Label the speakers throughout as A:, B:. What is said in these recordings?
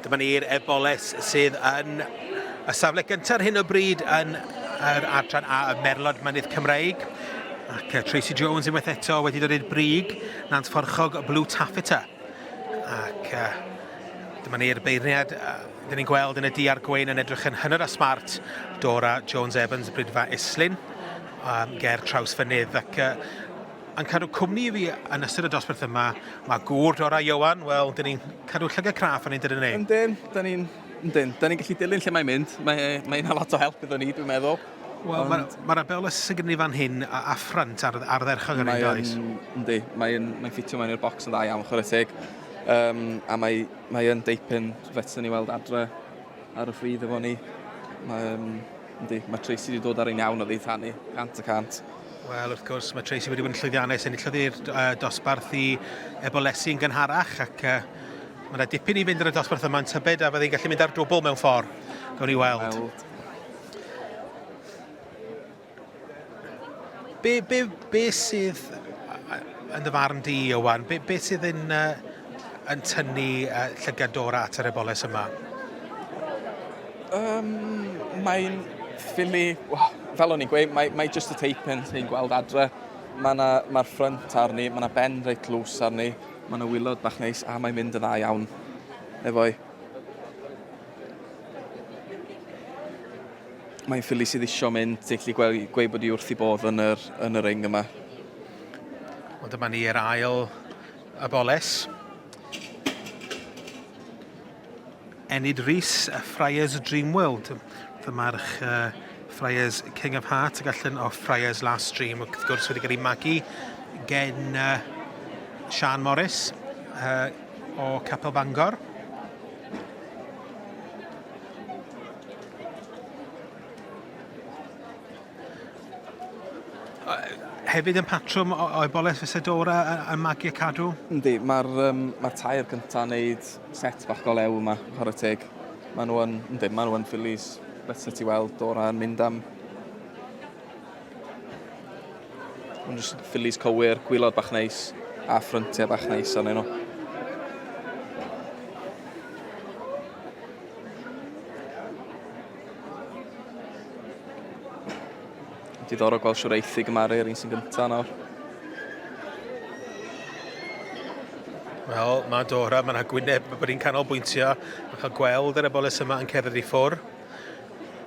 A: Dyma ni'r eboles sydd yn y safle gyntaf ar hyn o bryd yn yr adran A y Merlod Mynydd Cymreig. Ac Tracy Jones unwaith eto wedi dod i'r brig, Nant Fforchog Blue Taffeta. Ac uh, dyma ni'r beirniad, uh, dyn ni'n gweld yn y du a'r gwyn yn edrych yn hynod a smart, Dora Jones-Evans, Brydfa Islyn, um, ger Trawsfynydd. Ac uh, yn cadw cwmni i fi yn ystod y dosbarth yma, mae gŵr Dora Ioan, wel, dyn ni'n cadw llygad craff arni'n dydyn ni?
B: Yndyn, dyn ni'n yndyn, dyn ni'n gallu dilyn lle mae'n mynd. Mae, mae yna lot o help iddo ni, dwi'n meddwl.
A: Wel, Ond... mae'r ma abeoles sydd gyda ni fan hyn a, a ffrynt ar, ardderchog ar ein does.
B: Yndi, mae'n mae ffitio mewn i'r bocs yn dda iawn, chwarae teg. Um, a mae, mae yn deipyn fetsen ni weld adre ar y ffridd efo ni. Mae, um, yndi, mae Tracy wedi dod ar ein iawn o ddi tanu, 100%.
A: Wel, wrth gwrs, mae Tracy wedi bod yn llwyddiannus, enillodd i'r uh, dosbarth i Ebolesi yn gynharach ac uh, mae yna dipyn i fynd yn y dosbarth yma'n tybed a fyddi'n gallu mynd ar dwbl mewn ffordd. Gawn ni weld. weld. Be, be, be sydd yn dy farn di, Owan, be, be sydd yn, uh, yn tynnu uh, llygad Dora at yr eboles yma?
B: Um, mae'n ffili, well, fel o'n i'n gweud, mae, mae just y teipyn sy'n gweld adre. Mae'r ma ma ffrynt arni, mae yna ben reit lws arni, mae yna wylod bach neis a mae'n mynd yn dda iawn efo'i. Mae'n ffili sydd isio mynd, ti'n gallu gweld, gweud bod i wrth i bodd yn yr, yn y ring yma.
A: Wel, dyma ni yr ail y boles. Enid Rees, Friars Dreamworld. Dyma'r uh, Friars King of Hearts ac allan o Friars Last Dream. Wrth gwrs wedi cael ei magu gen uh, Sian Morris uh, o Capel Bangor. Hefyd yn patrwm o, o ebolaeth fysa Dora yn magu a cadw?
B: Yndi, mae'r um, mae tair gyntaf yn neud set bach go lew yma, chwarae teg. Maen nhw yn, yndi, maen nhw yn ffilies. Beth ti weld Dora yn mynd am. Maen nhw'n just ffilies cywir, gwylod bach neis, a ffryntiau bach neis arnyn nhw. Diddorol gweld siwr eith i gymaru yr un sy'n gyntaf nawr.
A: Wel, mae Dora, mae yna gwyneb bod hi'n canolbwyntio, mae'n cael gweld yr eboles yma yn cerdded i ffwr.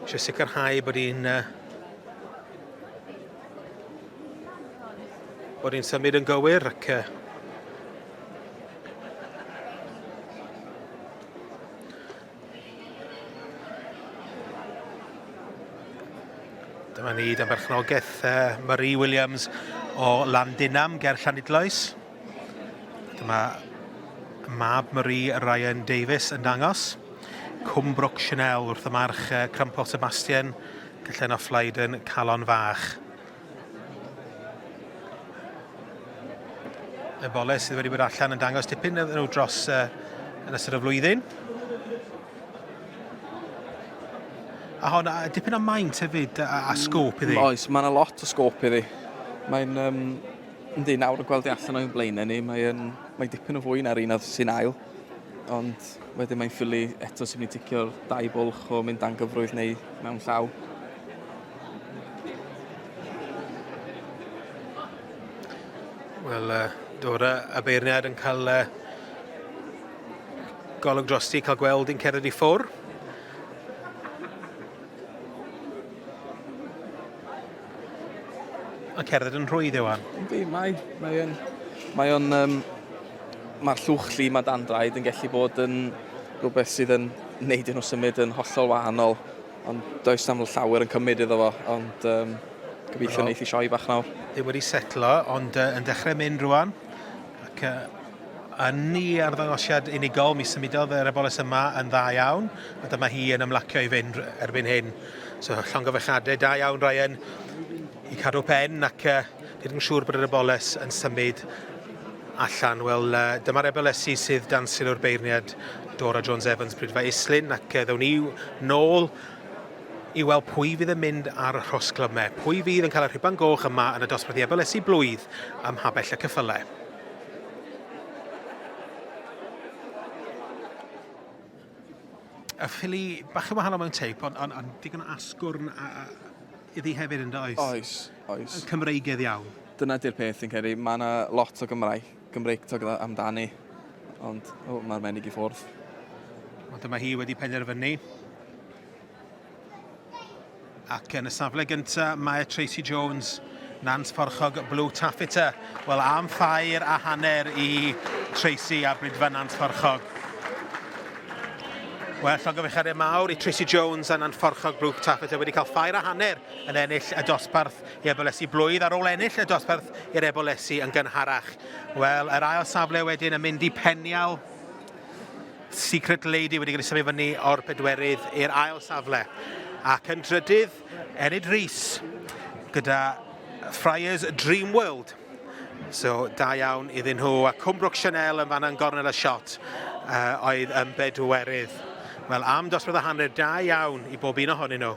A: Eisiau sicrhau bod hi'n uh, bod hi'n symud yn gywir ac uh, Dyma ni dan berchnogaeth uh, Marie Williams o Landinam ger Llanidloes. Dyma mab Marie Ryan Davies yn dangos. Cwmbrook Chanel wrth y march uh, Crumple Sebastian, Gallen Offlaid yn Calon Fach. Y bole sydd wedi bod allan yn dangos tipyn iddyn nhw dros uh, yn ystod y flwyddyn. A hon, a dipyn o maint hefyd a, a sgôp iddi.
B: Oes, mae yna lot o sgôp iddi. Mae'n, um, yndi, nawr yn gweld i allan o'n blaenau ni, mae'n mae dipyn o fwy na'r un oedd sy'n ail. Ond wedyn mae'n ffili eto sy'n mynd i ticio'r dau bwlch o mynd dan gyfrwydd neu mewn llaw.
A: Wel, uh, Dora, y beirniad yn cael uh, golwg drosti, cael gweld yn cerdded i ffwr. Yn cerdded yn rhwydd, Iwan.
B: Yndi, mae. Mae o'n... Mae o'n... Um, Mae'r llwch lli mae dan draed yn gallu bod yn rhywbeth sydd yn neud i nhw symud yn hollol wahanol. Ond does na'm llawer yn cymryd iddo fo, ond um, gobeithio wneith i sioe bach nawr.
A: Ddim wedi setlo, ond uh, yn dechrau mynd rwan. Ac uh, yn ei arddangosiad unigol, mi symudodd yr eboles yma yn dda iawn, a dyma hi yn ymlacio i fynd erbyn hyn. So llongyfarchiadau da iawn Ryan i cadw pen ac uh, nid yn siŵr bod yr eboles yn symud allan. Wel, uh, dyma'r ebolesi sydd dan sylw'r beirniad Dora Jones-Evans Prydfa Islyn ac uh, ddown ni nôl i weld pwy fydd yn mynd ar y rhosglymau, pwy fydd yn cael y rhuban goch yma yn y dosbarth i ebolesi blwydd ym Mhabell y Ceffylau. Y ffili bach yn wahanol mewn teip, ond on, on digon o asgwrn a, a, iddi hefyd yn does?
B: Oes, oes.
A: Cymreigedd iawn.
B: Dyna di'r peth fi'n credu, mae yna lot o Gymraeg, Gymreictog amdani, ond oh, mae'r menig i ffwrdd.
A: Ond dyma hi wedi penderfynu. Ac yn y safle gyntaf mae Tracy Jones, Nant Fforchog Blue Taffeta. Wel, am ffair a hanner i Tracy a Bridfa Nant Fforchog. Wel, llongyfarchiadau mawr i Tracy Jones a Nant Fforchog Blue Taffeta wedi cael ffair a hanner yn ennill y dosbarth i Ebolesi blwydd ar ôl ennill y dosbarth i'r Ebolesi yn gynharach. Wel, yr ail safle wedyn yn mynd i Penial Secret Lady wedi cael ei symud fyny o'r pedwerydd i'r ail safle. Ac yn drydydd, Enid Rees gyda Friars Dream World. So, da iawn iddyn nhw. A Cwmbrook Chanel yn fanna yn gornel y shot uh, oedd yn bedwerydd. Wel, am dosbarth a hanner, da iawn i bob un ohonyn nhw.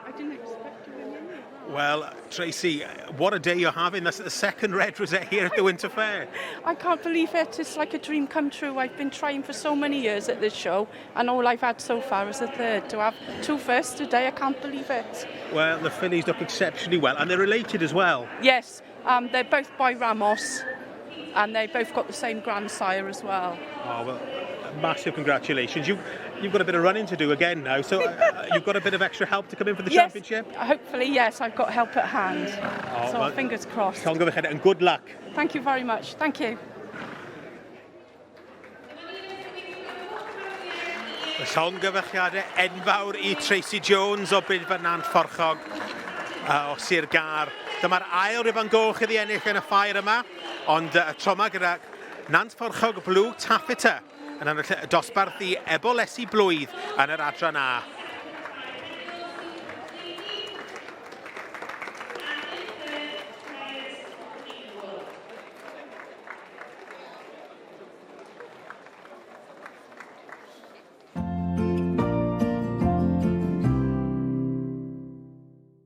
C: I didn't expect to win any.
A: Well, Tracy, what a day you're having. That's the second red rosette here at the Winter Fair.
C: I can't believe it. It's like a dream come true. I've been trying for so many years at this show, and all I've had so far is a third. To have two firsts today, I can't believe it.
A: Well, the fillies look exceptionally well, and they're related as well.
C: Yes, um, they're both by Ramos, and they both got the same grandsire as well.
A: Oh, well, massive congratulations. You, you've got a bit of running to do again now, so uh, uh, you've got a bit of extra help to come in for the
C: yes,
A: championship?
C: Hopefully, yes, I've got help at hand.
A: Oh,
C: so
A: well,
C: fingers crossed.
A: Llongyfarchiadau and good luck.
C: Thank you very much. Thank you.
A: Llongyfarchiadau enfawr i Tracy Jones o Bryd Nant Fforchog uh, o Sir Gar. Dyma'r ail rifan goch iddi ennill yn y ffair yma, ond y tro yma gyda Nant Fforchog Blue Taffeta yn ennill y dosbarth i Ebolesi Blwydd yn yr adran A.